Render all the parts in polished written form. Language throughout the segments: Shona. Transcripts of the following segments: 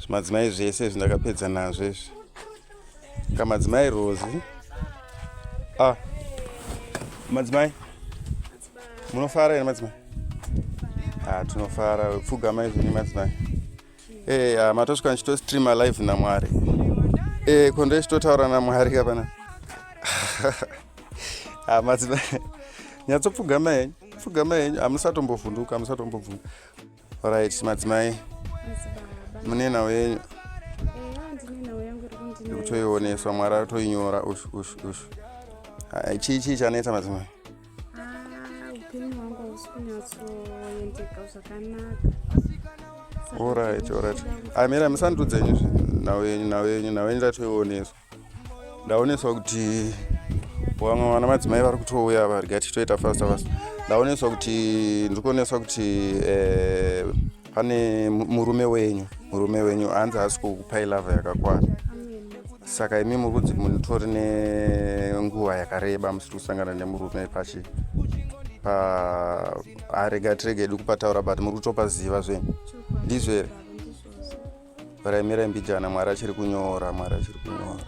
Zvimadzimai zvese izvi ndakapedza nazvo izvi. Kamadzimai Rozi. Ah. Madzimai. Munofara here madzimai? Ah, tinofara. Pfugamai zvenyu madzimai. Eh, ah, matosvika ndichitostreama live naMwari. Eh, ko ndochitotaura naMwari ka pana. Ah, madzimai. Nyatsopfugama henyu. Pfugama henyu. Hamusatombovhunduka, hamusatombovhunduka. Alright, madzimai. Mune nhau yenyu. Ndikutoioneswa Mwari atoinyora ushu ushu ushu. Chii chii chanetsa madzimai? Ah, upenyu hwangu hausi kunyatsoendeka zvakanaka. Alright, alright. Amira musandudze henyu nhau yenyu nhau yenyu nhau yenyu ndatoioneswa. Ndaoneswa kuti vamwe vana madzimai vari kutouya ava rega tichitoita fasta fasta. Ndaoneswa kuti ndiri kuoneswa kuti eh, pane murume wenyu murume wenyu hanzi haasi kukupai love yakakwana saka imi muri kunzi mutori nenguva yakareba musiri kusangana nemurume pachi pa arega tirege hedu kupataura but muri kutopaziva zvenyu ndizvo here Raimirai mbijana Mwari achiri kunyora, Mwari achiri kunyora.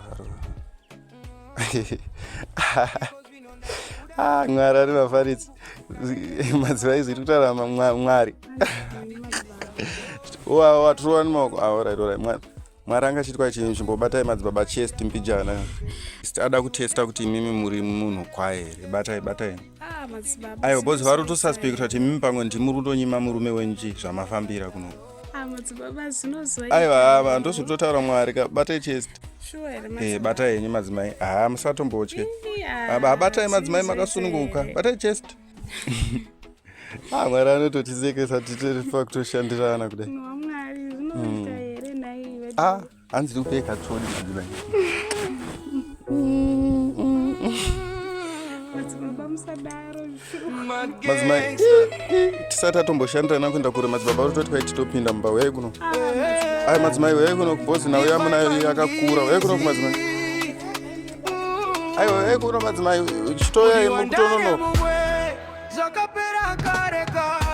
Ah, Mwari ari vafaridzi. Madzimai zviri kutaura Mwari. Waturova nemaoko. Ah, alright, alright. Mwari. Mwari anga achitwa chinhu chimbobatai madzibaba chest mbijana. Ada kutesta kuti imimi muri munhu kwaye here. Batai, batai. Ah, madzibaba. Aiwa, boss vari kutosuspecta kuti imimi pamwe ndimuri kutonyima murume wenyu chii zvamafambira kuno. Ah, madzibaba zvinozoita. Aiwa, ava ndozvitotaura Mwari ka batai chest. Sure here Eh, madzibaba. batai henyu madzimai. Ah, musatombotye. Ah, Aba batai madzimai makasununguka. Batai chest. Ah, Mwari anototisekesa titori pakutoshandirana kudai. Munhu waMwari zvinoita here nhai vedu? Ah, hanzi ndikupei katsvodi madzimai. Madzibaba musadaro. Madzimai, tisati tatomboshandirana kuenda kure madzibaba vari kutoti kwai titopinda mumba uyai kuno. Ai madzimai uyai kuno bhozi nhau yamunayo yakakura uyai kuno kumadzimai. Aiwa uyai kuno madzimai chitoyai mukutononoka. Zvakapera kare kare.